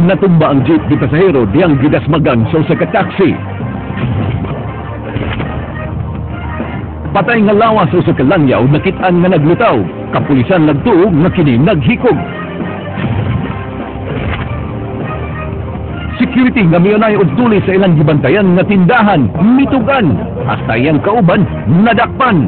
Natumba ang jeep ni pasahero diyang gidasmagan sa usa ka taxi. Patay nga lawas sa usa ka langyaw nakit-an nga naglutaw. Kapulisan nagtuo nga kini naghikog. Security nga miyonay og tuli sa ilang gibantayan nga tindahan, mitugan, hasta iyang kauban nadakpan.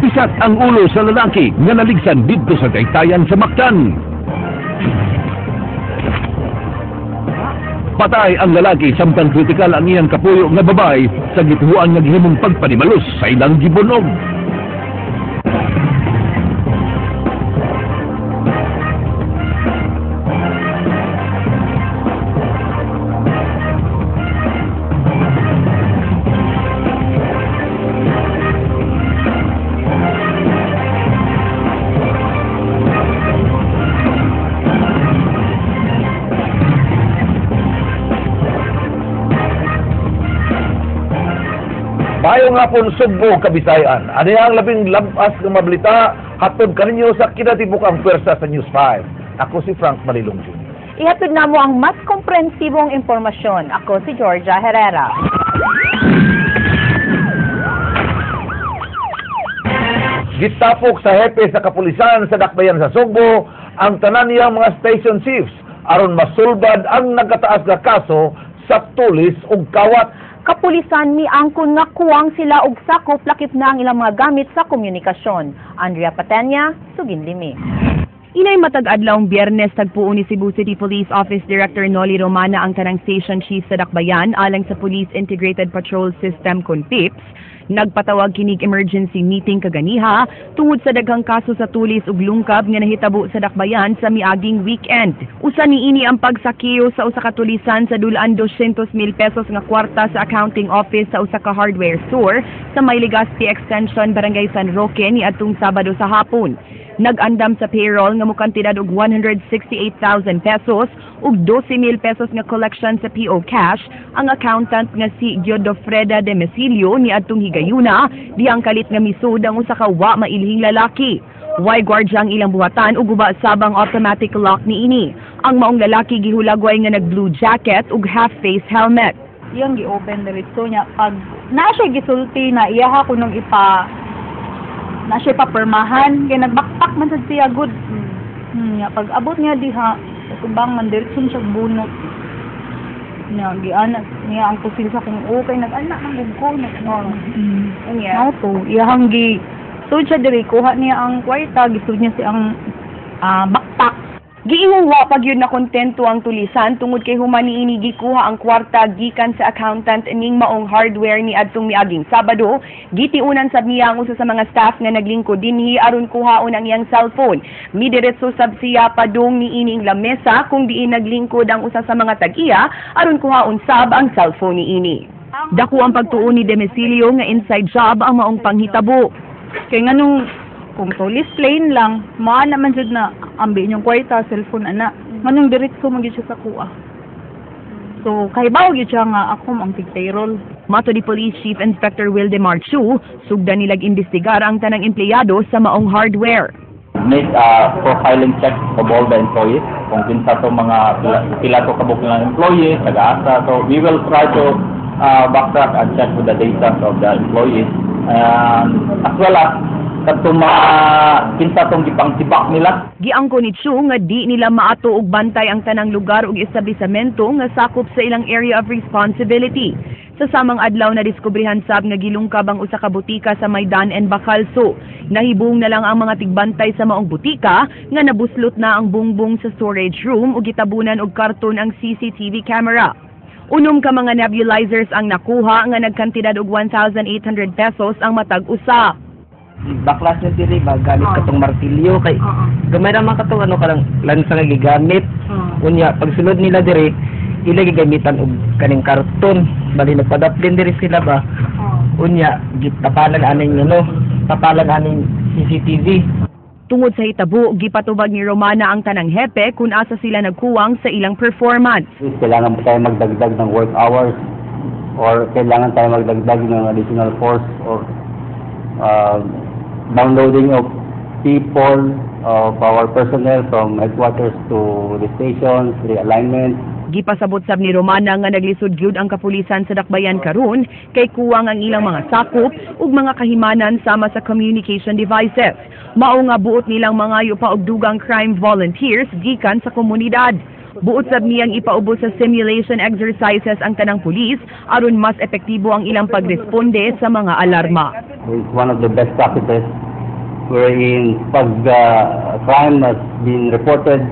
Pisat ang ulo sa lalaki nga naligsan didto sa daytayan sa Mactan. Patay ang lalaki samtang kritikal ang iyang kapuyo nga babae sa gituhuan nga gihimong pagpanimalos sa ilang gibunog. Maayong hapon, Sugbo, Kabisayan. Ano ang labing labas ng mabalita hatod kaninyo sa kinatibukang pwersa sa News 5. Ako si Frank Malilong Jr. Ihatod na mo ang mas komprehensibong impormasyon. Ako si Georgia Herrera. Gitapok sa hepe sa kapulisan sa Dakbayan sa Sugbo ang tanan niyang mga station chiefs aron masulbad ang nagkataas nga kaso sa tulis ug kawat. Kapulisan miangkon nga kuwang sila og sakop lakip na ang ilang mga gamit sa komunikasyon. Andrea Patenya, Suginlimi. Inay matag adlawng Biyernes, tagpuon ni Cebu City Police Office Director Noli Romana ang tanang station chief sa Dakbayan alang sa Police Integrated Patrol System kon PIPS. Nagpatawag kinig emergency meeting kaganiha tungod sa daghang kaso sa tulis ug lungkab nga nahitabo sa Dakbayan sa miaging weekend. Usa niini ang pagsakiyo sa usa ka tulisan sa dulaan 200,000 pesos nga kwarta sa accounting office sa usa ka hardware store sa May Legazpi Extension, Barangay San Roque niadtong Sabado sa hapon. Nag-andam sa payroll nga mukantidad og 168,000 pesos ug 12,000 pesos nga collection sa PO Cash ang accountant nga si Giodofreda de Mesilio niadtong higayuna diyang kalit nga misud ang usa ka wa mailhing lalaki. Way gwardya ang ilang buhatan ug guba sabang automatic lock niini. Ang maong lalaki gihulagway nga nag blue jacket ug half face helmet. Iyang gi-open diretso niya pag na siya gisulti na iyaha kunong ipa na siya papermahan kay nagbakpak man sad siya good. Nya pag abot niya diha tubang man diretso siya bunot. Nya giana niya ang pusil sa kung okay nag-ana man gud ko nag ano. Unya. Mao to iyahang gi sud siya diri kuha niya ang kwarta gisud niya si ang backpack. Giingong wa pag yun na kontento ang tulisan tungod kay human niini gikuha ang kwarta gikan sa accountant ning maong hardware ni adtong miaging Sabado. Gitiunan sab niya ang usa sa mga staff nga naglingkod dinhi aron kuhaon ang iyang cellphone. Midiretso sab siya padung niining lamesa kung diin naglingkod ang usa sa mga tag-iya aron kuhaon sab ang cellphone niini. Dako ang pagtuon ni Demesilio nga inside job ang maong panghitabo. Kay nganong kung tulis plain lang, maa naman jud na ambi inyong kwarta, cellphone ana. Nganong diretso man gyud siya sa kuha. So kahibaw gyud siya nga ako ang tig-payroll. Mato ni Police Chief Inspector Wildemar Chu, sugdan nilag imbestigar ang tanang empleyado sa maong hardware. Make a profiling check of all the employees kung kinsa to mga pila to kabuk ng employees, taga-asa. So we will try to backtrack and check with the data of the employees and as well as kadtong mga kinsa tong gipangtibak nila. Giangko ni Chu nga di nila maato og bantay ang tanang lugar ug establishmento nga sakop sa ilang area of responsibility. Sa samang adlaw na diskubrihan sab nga gilungkab ang usa ka butika sa Maidan and Bacalso. Nahibong na lang ang mga tigbantay sa maong butika nga nabuslot na ang bungbong sa storage room ug gitabunan og karton ang CCTV camera. Unom ka mga nebulizers ang nakuha nga nagkantidad og 1,800 pesos ang matag usa. Baklas na diri ba gamit katong martilyo kay gamay ra man katong ano karang lansa nga gigamit. Unya pagsulod nila diri ila gigamitan og kaning karton, bali nagpadaplin diri sila ba. Unya gitapalan aning ano, tapalan aning CCTV. Tungod sa hitabo, gipatubag ni Romana ang tanang hepe kung asa sila nagkuwang sa ilang performance. Kailangan ba tayo magdagdag ng work hours or kailangan tayo magdagdag ng additional force or downloading of people of our personnel from headquarters to the stations, realignment. Gipasabot sab ni Romana nga naglisod gyud ang kapulisan sa Dakbayan karon kay kuwang ang ilang mga sakop ug mga kahimanan sama sa communication devices. Mao nga buot nilang mangayo pa og dugang crime volunteers gikan sa komunidad. Buot sab niyang ipaubos sa simulation exercises ang tanang pulis aron mas epektibo ang ilang pagresponde sa mga alarma. It's one of the best practices wherein pag crime has been reported,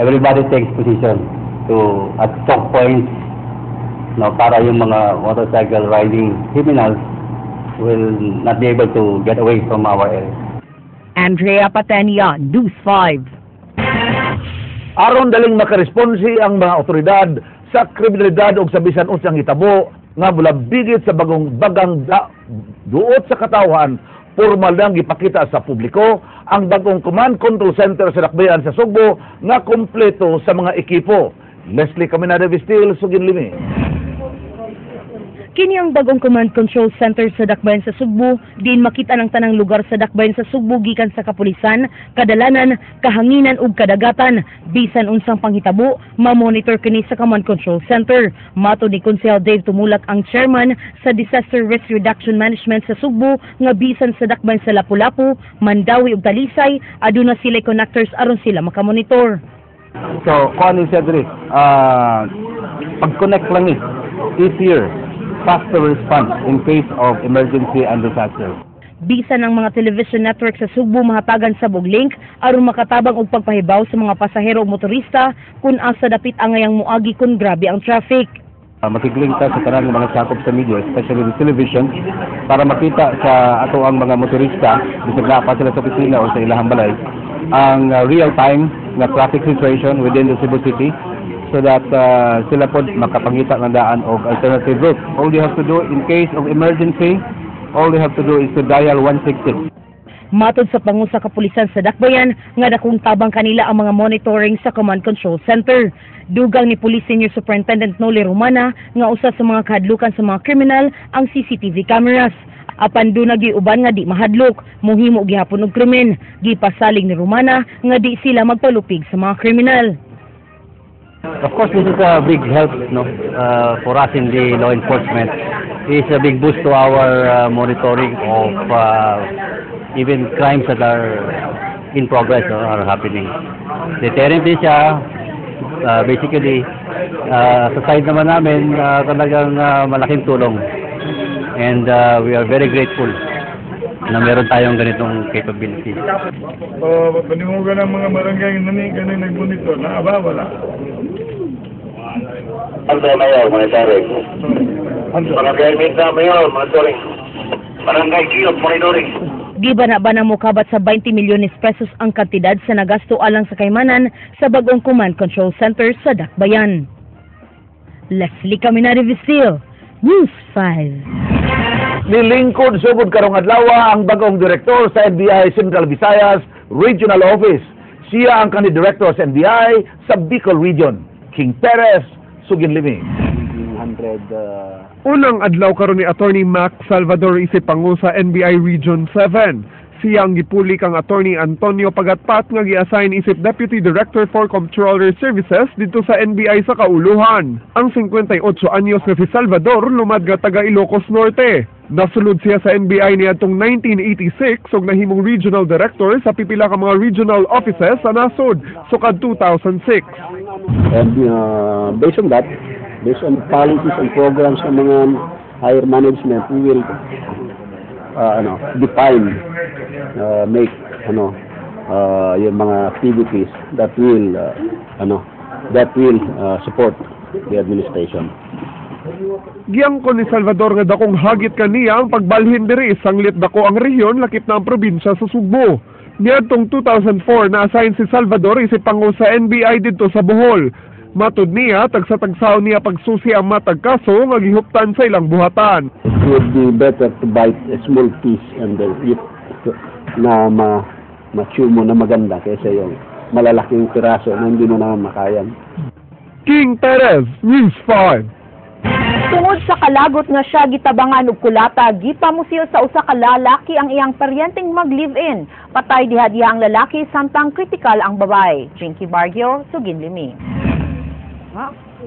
everybody takes position to at choke points, no, para yung mga motorcycle riding criminals will not be able to get away from our area. Andrea Patenia, News 5. Aron daling makaresponse ang mga otoridad sa kriminalidad ug sa bisan unsang hitabo nga mulabigit sa bagong bagang da, duot sa katawhan, formal nang gipakita sa publiko ang bagong Command Control Center sa Dakbayan sa Sugbo nga kompleto sa mga ekipo. Leslie Caminada Vistil, sugin limi. Kini ang bagong Command Control Center sa Dakbayan sa Sugbo, diin makita ng tanang lugar sa Dakbayan sa Sugbo gikan sa kapulisan, kadalanan, kahanginan ug kadagatan. Bisan unsang panghitabo, ma-monitor kini sa Command Control Center. Matod ni Konsehal Dave Tumulak, ang chairman sa Disaster Risk Reduction Management sa Sugbo, nga bisan sa Dakbayan sa Lapu-Lapu, Mandaue ug Talisay, aduna sila connectors aron sila makamonitor. So, kung ano siya diri, pag-connect lang eh, easier, faster response in case of emergency and disaster. Bisan ang mga television network sa Sugbo mahatagan sa og link aron makatabang og pagpahibaw sa mga pasahero ug motorista kung asa dapit angayang muagi kung grabe ang traffic. Makig-link ta sa tanan ng mga sakop sa media, especially the television, para makita sa ato ang mga motorista, bisag naa pa sila sa opisina o sa ilahang balay, ang real-time nga traffic situation within the Cebu City so that sila po makapangita ng daan og alternative route. All you have to do in case of emergency, all you have to do is to dial 166. Matod sa pangu sa kapulisan sa Dakbayan nga dakong tabang kanila ang mga monitoring sa Command Control Center. Dugang ni Police Senior Superintendent Noli Romana nga usa sa mga kahadlukan sa mga kriminal ang CCTV cameras. Apan duna gyud uban nga di mahadlok, muhimo gihapon og krimen. Gipasalig ni Romana nga di sila magpalupig sa mga kriminal. Of course, this is a big help, no, for us in the law enforcement. It's a big boost to our monitoring of even crimes that are in progress or are happening. Deterrent din siya, basically, sa side naman namin, talagang malaking tulong. And we are very grateful na meron tayong ganitong capability. O, paningugan ng mga barangay nani ganun nagmonitor na aba wala. Ano, Mayor, monitoring. Barangay Mita, Mayor, monitoring. Barangay Kiyot, monitoring. Gibana-bana mokabat sa 20 milyones pesos ang kantidad sa nagasto alang sa kaymanan sa bagong Command Control Center sa Dakbayan. Leslie Caminari Visil, News 5. Nilingkod sugod karong adlaw ang bagong direktor sa NBI Central Visayas Regional Office. Siya ang kanhi direktor sa NBI sa Bicol Region. King Perez, sugin limi. Unang adlaw karon ni Attorney Mac Salvador isip pangu sa NBI Region 7. Siya ang gipuli kang Attorney Antonio Pagatpat nga gi-assign isip Deputy Director for Comptroller Services didto sa NBI sa Kauluhan. Ang 58 anyos nga si Salvador lumad nga taga Ilocos Norte. Nasulod siya sa NBI niadtong 1986 ug nahimong regional director sa pipila ka mga regional offices sa nasod sukad 2006. And based on that, based on policies and programs ng mga higher management, we will ano, define, make ano, yung mga activities that will ano, that will support the administration. Giangkon ni Salvador nga dakong hagit kaniya ang pagbalhin diri sanglit dako ang rehiyon lakip na ang probinsya sa Sugbo. Niadtong 2004 na-assign si Salvador isip pangu sa NBI didto sa Bohol. Matud niya, tagsa-tagsaon niya pagsusi ang matag kaso nga gihuptan sa ilang buhatan. It would be better to bite a small piece and then eat na ma-chew mo na maganda kaysa yung malalaking piraso na hindi mo naman makayan. King Perez, News 5. Tungod sa kalagot nga siya gitabangan og kulata, gipamusil sa usa ka lalaki ang iyang paryenteng mag-live-in. Patay diha-diha ang lalaki samtang kritikal ang babae. Jinky Bargio, Suginlimi.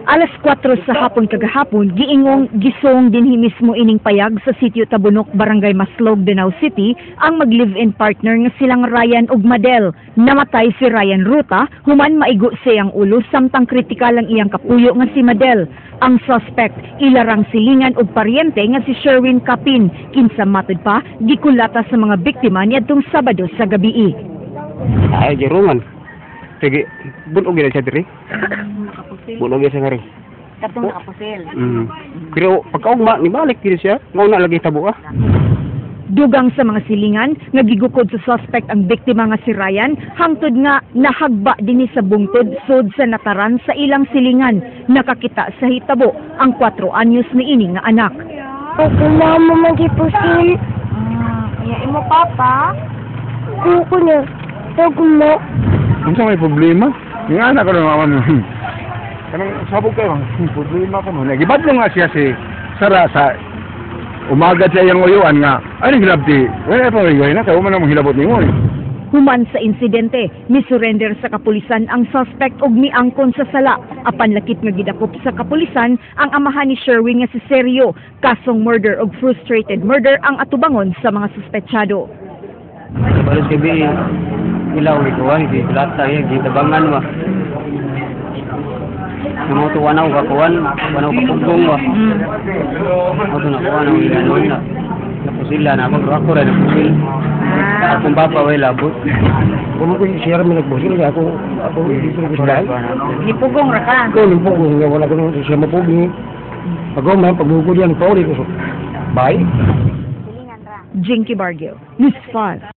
Alas 4 sa hapon kagahapon, giingong gisong dinhi mismo ining payag sa sitio Tabunok, Barangay Maslog, Danao City, ang mag-live-in partner nga silang Ryan ug Madel. Namatay si Ryan Ruta, human maigo siyang ulo samtang kritikal ang iyang kapuyo nga si Madel. Ang suspect, ilarang silingan og paryente nga si Sherwin Kapin, kinsa matud pa gikulata sa mga biktima niadtong Sabado sa gabii. Ay, jirungan. Sige, bunog na siya diri. Bunog siya ngari. Katong nakapusil. Pero pagkaugma, nibalik gid siya. Mao na lagi tabo ah. Dugang sa mga silingan nga gigukod sa suspect ang biktima nga si Ryan, hangtod nga nahagba dinhi sa bungtod sud sa nataran sa ilang silingan. Nakakita sa hitabo ang 4 anyos niini nga anak. Ako mama magipusil. Iya imo papa. Kuko niya. Tugmo. Unsa may problema? Yung anak ko na mama. Kanang sabog kayo, problema ko man. Gibadlong nga siya si Sara sa umaga siya iyang uyuan nga. Ay nagilabti. Wala pa may na kay man ang hilabot nimo eh. Human sa insidente, misurrender sa kapulisan ang suspect og miangkon sa sala. Apan lakip nga gidakop sa kapulisan ang amahan ni Sherwin nga si Sergio. Kasong murder og frustrated murder ang atubangon sa mga suspetsado. Balos gabi, ilaw gikuan, gilata ya, gitabangan ba. Namo to wanaw ka kuan, wanaw ka pugong ba. Ako na kuan ang ilanon na. Napusila na ako, ako rin napusil. Akong papa way labot. Kung ko siya ra nagbusil ako ako dito ko sila. Gipugong ra ka. Ko nipugong nga wala ko siya mapugi. Pag man pagbugod yan pauli ko. Bye. Jinky Bargio, News 5.